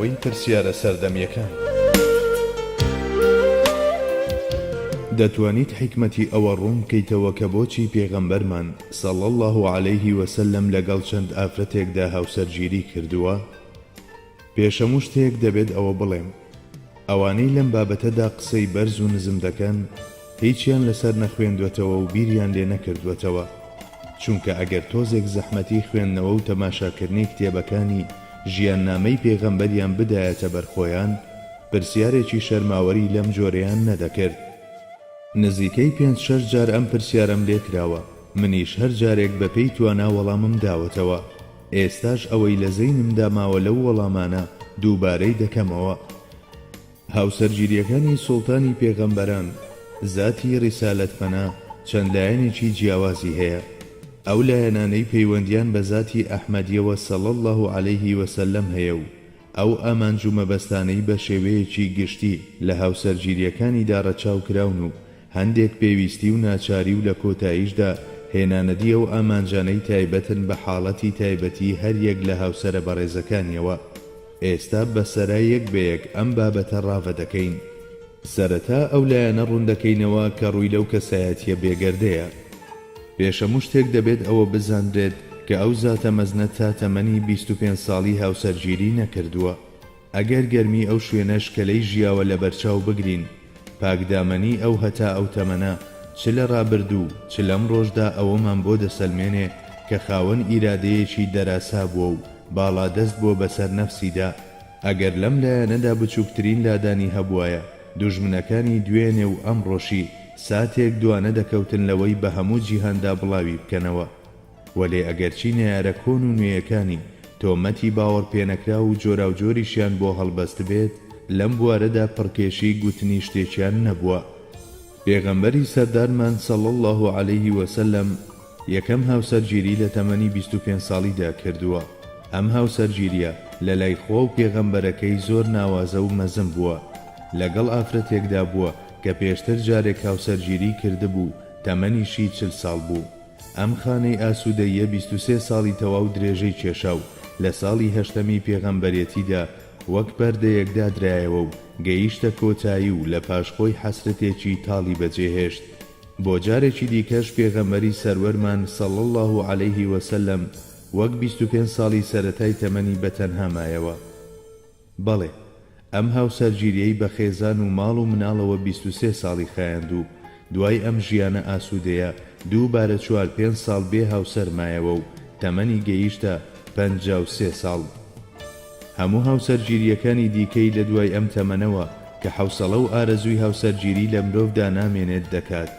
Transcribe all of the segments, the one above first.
وەڵامدانەوەی پرسیارە سەردەمیەکان. دەتوانیت حیکمەتی ئەوە ڕوون بکەیتەوە کە بۆچی پێغەمبەرمان، صلی اللە علیه وسلم، لەگەڵ چەند ئافرەتێکدا هاوسەرگیری کردووە؟ پێش هەموو شتێک دەبێت ئەوە بڵێم، ئەوانەی لەم بابەتەدا قسەی بەرز و نزم دەکەن، هیچیان لەسەر نەخوێندوەتەوە و بیریان لێ نەکردوەتەوە، چونکە ئەگەر تۆزێک زەحمەتی خوێندنەوە و تەماشاکردنی کتێبەکانی ژیاننامەی پێغەمبەریان بدایەتە بەر خۆیان، پرسیارێکی شەرماوەری لەم جۆرەیان نەدەکرد. نزیکەی پێنج شەش جار ئەم پرسیارەم لێ کراوە، منیش هەر جارێک بەپێی توانا وەڵامم داوەتەوە. ئێستاش ئەوەی لە زەینمدا ماوە لەو وەڵامانە دووبارەی دەکەمەوە. هاوسەرگیرییەکانی سوڵتانی پێغەمبەران، زاتی ڕیسالەت پەنا، چەند لایەنێکی جیاوازی هەیە. ئەو لایەنانەی پەیوەندیان بە زاتی ئەحمەدیەوە صلی اللە علیه وسلم هەیە و ئەو ئامانج و مەبەستانەی بە شێوەیەکی گشتی لە هاوسەرگیرییەکانیدا ڕەچاو کراون و هەندێک پێویستی و ناچاری و لە کۆتاییشدا هێنانەدی ئەو ئامانجانەی تایبەتن بە حاڵەتی تایبەتی هەر یەک لە هاوسەرە بەڕێزەکانیەوە. ئێستا بە سەرا یەک بە یەک ئەم بابەتە ڕاڤە دەکەین. سەرەتا ئەو لایەنە ڕوون دەکەینەوە کە ڕووی لەو کەسایەتییە بێگەردەیە. پێش هەموو شتێک دەبێت ئەوە بزانرێت کە ئەو زاتە مەزنە تا تەمەنی 25 ساڵی هاوسەرگیری نەکردووە. ئەگەر گەرمی ئەو شوێنەش کە لێی ژیاوە لەبەرچاو بگرین، پاکدامەنی ئەو هەتا ئەو تەمەنە چ لە ڕابردوو و چ لەمڕۆشدا ئەوەمان بۆ دەسەلمێنێ کە خاوەن ئیرادەیەکی دەراسا بووە و باڵادەست بووە بەسەر نەفسیدا. ئەگەر لەم لایەنەدا بچووکترین لادانی هەبوایە، دوژمنەکانی دوێنێ و ئەمڕۆشی ساتێک دوانەدەکەوتن لەوەی بە هەموو جیهاندا بڵاوی بکەنەوە. وەلێ ئەگەرچی نەیارە کۆن و نوێیەکانی، تۆمەتی باوەڕپێنەکراو و جۆراوجۆریشیان بۆ هەڵبەستبێت، لەم بوارەدا پڕکێشی گوتنی شتێکیان نەبووە. پێغەمبەری سەردارمان صلی اللە علیه وسلم یەکەم هاوسەرگیری لە تەمەنی 25 ساڵیدا کردووە، ئەم هاوسەرگیریە لەلای خوا و پێغەمبەرەکەی زۆر ناوازە و مەزن بووە، لەگەڵ ئافرەتێکدا بووە کە پێشتر جارێک هاوسەرگیری کردبوو و تەمەنیشی 40 ساڵ بوو. ئەم خانەی ئاسوودەییە 23 ساڵی تەواو درێژەی کێشا و لە ساڵی هەشتەمی پێغەمبەرێتیدا وەک پەردەیەک دادرایەوە و گەیشتە کۆتایی و لە پاش خۆی حەسرەتێکی تاڵی بەجێهێشت. بۆ جارێکی دیکەش پێغەمبەری سەروەرمان صلی اللە علیه وسلم وەک 25 ساڵی سەرەتای تەمەنی بە تەنها مایەوە. بەڵێ، ئەم هاوسەرگیریەی بە خێزان و ماڵ و مناڵەوە 23 ساڵی خایاند و دوای ئەم ژیانە ئاسوودەیە دووبارە چوار پێنج ساڵ بێ هاوسەر مایەوە و تەمەنی گەیشتە 53 ساڵ. هەموو هاوسەرگیرییەکانی دیکەی لە دوای ئەم تەمەنەوە کە حەوسەڵە و ئارەزووی هاوسەرگیری لە مرۆڤدا نامێنێت دەکات.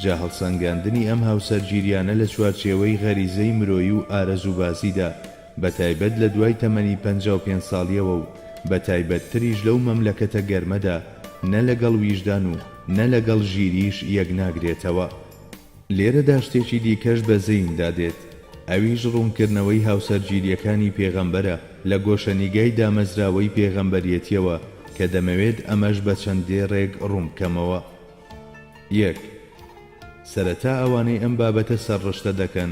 جا هەڵسەنگاندنی ئەم هاوسەرگیریانە لە چوارچێوەی غەریزەی مرۆیی و ئارەزووبازیدا بەتایبەت لە دوای تەمەنی 55 ساڵیەوە و بەتایبەتتریش لەو مەملەکەتە گەرمەدا نە لەگەڵ ویژدان و نە لەگەڵ ژیریش یەکناگرێتەوە. لێرەدا شتێکی دیکەش بە زەیندا دێت، ئەویش ڕوونکردنەوەی هاوسەرگیرییەکانی پێغەمبەرە لە گۆشەنیگای دامەزراوەی پێغەمبەریەتیەوە کە دەمەوێت ئەمەش بە چەند دێڕێک ڕوون بکەمەوە. یەک. سەرەتا ئەوانەی ئەم بابەتە سەرڕشتە دەکەن،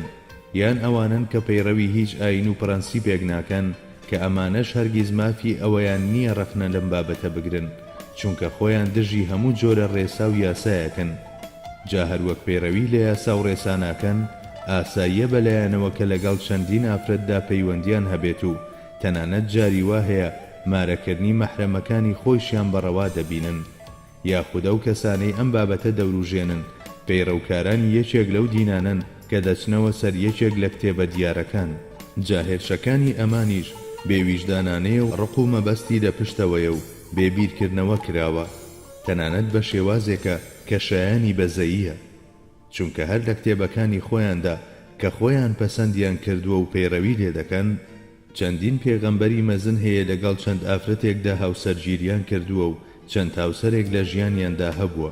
یان ئەوانەن کە پەیڕەوی هیچ ئایین و پرەنسیپێک ناکەن، کە ئەمانەش هەرگیز مافی ئەوەیان نییە ڕەخنە لەم بابەتە بگرن، چونکە خۆیان دژی هەموو جۆرە ڕێسا و یاسایەکن. جا هەروەک پەیڕەوی لە یاسا و ڕێسا ناکەن، ئاساییە بەلایانەوە کە لەگەڵ چەندین ئافرەتدا پەیوەندیان هەبێت و تەنانەت جاری وا هەیە مارەکردنی مەحرەمەکانی خۆیشیان بە ڕەوا دەبینن. یاخود ئەو کەسانەی ئەم بابەتە دەوروژێنن پەیڕەوکارانی یەکێک لەو دینانەن کە دەچنەوە سەر یەکێک لە کتێبە دیارەکان. جا هێرشەکانی ئەمانیش بێ ویژدانانەیە و ڕق و مەبەستی لە پشتەوەیە و بێ بیرکردنەوە کراوە، تەنانەت بە شێوازێکە کە شایانی بەزەییە. چونکە هەر لە کتێبەکانی خۆیاندا کە خۆیان پەسەندیان کردووە و پەیڕەوی لێ دەکەن، چەندین پێغەمبەری مەزن هەیە لەگەڵ چەند ئافرەتێکدا هاوسەرگیریان کردووە و چەند هاوسەرێک لە ژیانیاندا هەبووە،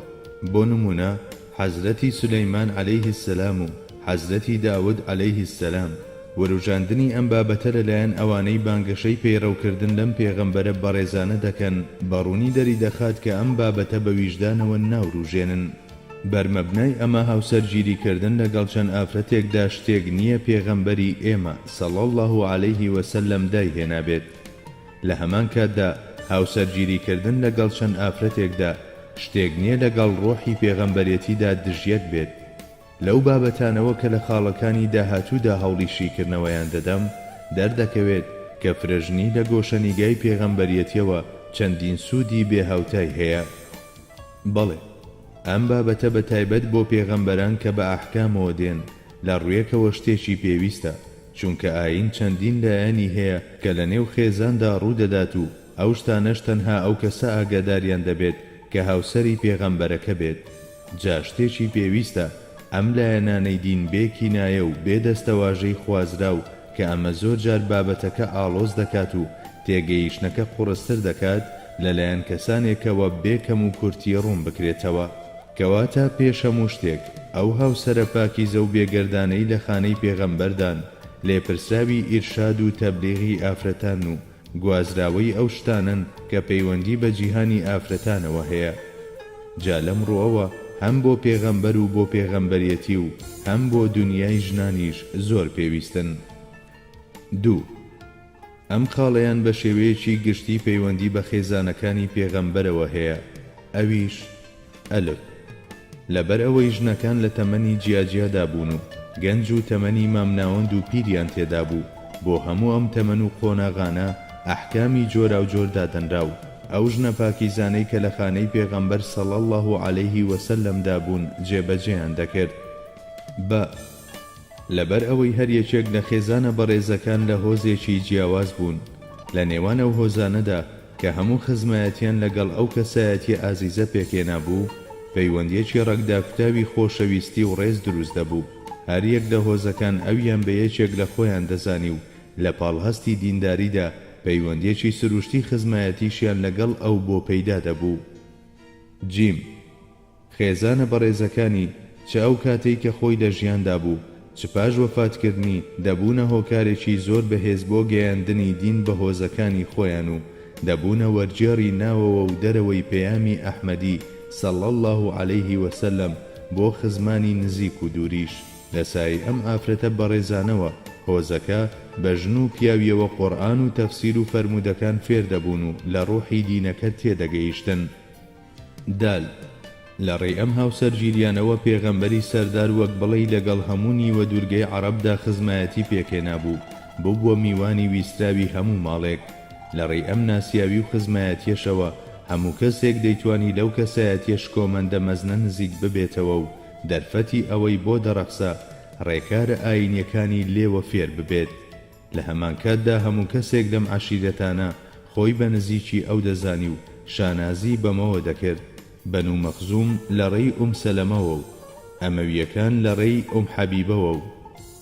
بۆ نموونە حەزرەتی سولەیمان علیه السلام و حەزرەتی داود علیه السلام. وروژاندنی ئەم بابەتە لەلایەن ئەوانەی بانگەشەی پەیڕەوکردن لەم پێغەمبەرە بەڕێزانە دەکەن بە ڕوونی دەریدەخات کە ئەم بابەتە بە ویژدانەوە ناوروژێنن. بەرمەبنای ئەمە هاوسەرگیری کردن لەگەڵ چەند ئافرەتێکدا شتێک نییە پێغەمبەری ئێمە، صلی اللە علیه وسلم، دایهێنابێت. لە هەمان کاتدا هاوسەرگیریکردن لەگەڵ چەند ئافرەتێکدا شتێک نییە لەگەڵ ڕۆحی پێغەمبەرێتیدا دژیەک بێت. لەو بابەتانەوە کە لە خاڵەکانی داهاتوودا هەوڵی شیکردنەوەیان دەدەم، دەردەکەوێت کە فرەژنی لە گۆشەنیگای پێغەمبەریەتیەوە چەندین سوودی بێ هاوتای هەیە. بەڵێ، ئەم بابەتە بە تایبەت بۆ پێغەمبەران کە بە ئەحکامەوە دێن، لە ڕوویەکەوە شتێکی پێویستە، چونکە ئایین چەندین لایەنی هەیە کە لە نێو خێزاندا ڕوودەدات و ئەو شتانەش تەنها ئەو کەسە ئاگاداریان دەبێت کە هاوسەری پێغەمبەرەکە بێت. جا شتێکی پێویستە ئەم لایەنانەی دین بێ کینایە و بێ دەستەواژەی خوازراو کە ئەمە زۆر جار بابەتەکە ئاڵۆز دەکات و تێگەیشتنەکە قوڕستر دەکات لەلایەن کەسانێکەوە بێ کەم و کورتی ڕوون بکرێتەوە. کەواتە پێش هەموو شتێک ئەو هاوسەرە پاکیزە و بێگەردانەی لە خانەی پێغەمبەردان لێپرسراوی ئیرشاد و تەبلیغی ئافرەتانن و گوازراوەی ئەو شتانەن کە پەیوەندی بە جیهانی ئافرەتانەوە هەیە. جا لەم ڕووەوە هەم بۆ پێغەمبەر و بۆ پێغەمبەرێتی و هەم بۆ دونیای ژنانیش زۆر پێویستن. دوو. ئەم خاڵەیان بە شێوەیەکی گشتی پەیوەندی بە خێزانەکانی پێغەمبەرەوە هەیە، ئەویش، ئەلف. لەبەر ئەوەی ژنەکان لە تەمەنی جیاجیادا بوون و گەنج و تەمەنی مامناوەند و پیریان تێدا بوو، بۆ هەموو ئەم تەمەن و قۆناغانە ئەحکامی جۆراوجۆر دادەنرا و ئەو ژنە پاکیزانەی کە لە خانەی پێغەمبەر صلی اللە علیه و سلم دا بوون جێبەجێیان دەکرد. بە. لەبەر ئەوەی هەر یەکێک لە خێزانە بەڕێزەکان لە هۆزێکی جیاواز بوون، لە نێوان ئەو هۆزانەدا کە هەموو خزمایەتیان لەگەڵ ئەو کەسایەتیە ئازیزە پێکهێنابوو، پەیوەندیەکی ڕەگداکوتاوی خۆشەویستی و ڕێز دروست دەبوو، هەر یەک لە هۆزەکان ئەویان بە یەکێک لە خۆیان دەزانی و لە پاڵ هەستی دینداریدا پەیوەندیەکی سروشتی خزمایەتیشیان لەگەڵ ئەو بۆ پەیدا دەبوو. جیم. خێزانە بەڕێزەکانی، چ ئەو کاتەی کە خۆی لە ژیاندا بوو، چ پاش وەفاتکردنی، دەبوونە هۆکارێکی زۆر بەهێز بۆ گەیاندنی دین بە هۆزەکانی خۆیان و دەبوونە وەرگێڕی ناوەوە و دەرەوەی پەیامی ئەحمەدی، صلی اللە علیه و سلم، بۆ خزمانی نزیک و دووریش. لە سایەی ئەم ئافرەتە بەڕێزانەوە، هۆزەکە، بە ژن و پیاویەوە قورئان و تەفسیر و فەرموودەکان فێر دەبوون و لە ڕوحی دینەکە تێدەگەیشتن. دال. لە ڕێی ئەم هاوسەرگیریانەوە پێغەمبەری سەردار وەک بڵێی لەگەڵ هەموو نیوە دوورگەی عەڕەبدا خزمایەتی پێکهێنابوو، ببووە میوانی ویستراوی هەموو ماڵێک. لە ڕێی ئەم ناسیاوی و خزمایەتیەشەوە هەموو کەسێک دەیتوانی لەو کەسایەتیە شکۆمەندە مەزنە نزیک ببێتەوە و دەرفەتی ئەوەی بۆ دەڕەخسا ڕێکارە ئایینیەکانی لێوە فێر ببێت. لە هەمانکاتدا هەموو کەسێک لەم عەشیرەتانە خۆی بە نزیکی ئەو دەزانی و شانازی بەمەوە دەکرد، بەنو مەخزوم لە ڕێی ئوم سەلەمەوە و ئەمەوییەکان لە ڕێی ئوم حەبیبەوە و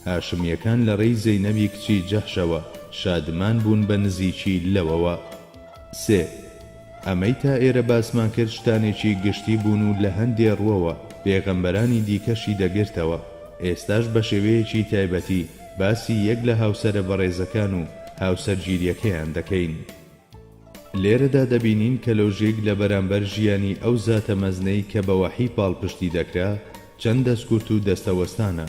هاشمییەکان لە ڕێی زەینەبی کچی جەحشەوە شادمان بوون بە نزیکی لەوەوە. سێ. ئەمەی تا ئێرە باسمان کرد شتانێکی گشتی بوون و لە هەندێ ڕووەوە پێغەمبەرانی دیکەشی دەگرتەوە، ئێستاش بە شێوەیەکی تایبەتی باسی یەک لە هاوسەرە بەڕێزەکان و هاوسەرگیریەکەیان دەکەین. لێرەدا دەبینین کە لۆژیک لە بەرامبەر ژیانی ئەو زاتە مەزنەی کە بە وەحی پاڵپشتی دەکرا چەند دەستکورت و دەستەوەستانە.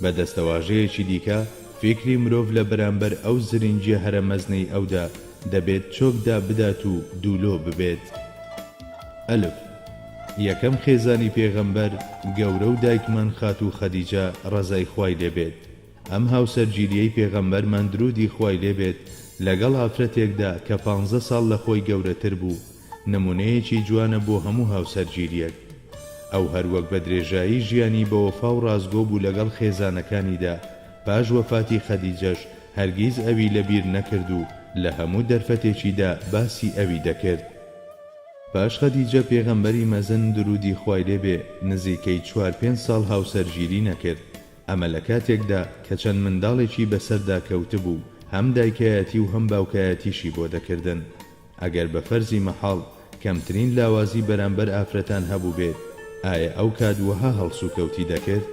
بە دەستەواژەیەکی دیکە، فیکری مرۆڤ لە بەرامبەر ئەو زرینگیە هەرە مەزنەی ئەودا، دەبێت چۆک دابدات و دوولۆ ببێت. ئەلف. یەکەم خێزانی پێغەمبەر گەورە و دایکمان خاتوو خەدیجە ڕەزای خوای لێ بێت، ئەم هاوسەرگیریەی پێغەمبەرمان دروودی خوای لێ بێت لەگەڵ ئافرەتێکدا کە پانزە ساڵ لە خۆی گەورەتر بوو، نمونەیەکی جوانە بۆ هەموو هاوسەرگیریەک. ئەو هەروەک بە درێژایی ژیانی بەوەفا و ڕاستگۆ بوو لەگەڵ خێزانەکانیدا، پاش وەفاتی خەدیجەش هەرگیز ئەوی لەبیر نەکرد و لە هەموو دەرفەتێکیدا باسی ئەوی دەکرد. پاش خەدیجە پێغەمبەری مەزن درودی خوای لێ بێ نزیکەی چوار پێنج ساڵ هاوسەرگیری نەکرد، ئەمە لە کاتێکدا کە چەند منداڵێکی بەسەردا کەوتبوو هەم دایکایەتی و هەم باوکایەتیشی بۆ دەکردن. ئەگەر بە فەرزی مەحاڵ کەمترین لاوازی بەرامبەر ئافرەتان هەبووبێت، ئایا ئەو کات وەها هەڵسوکەوتی دەکرد؟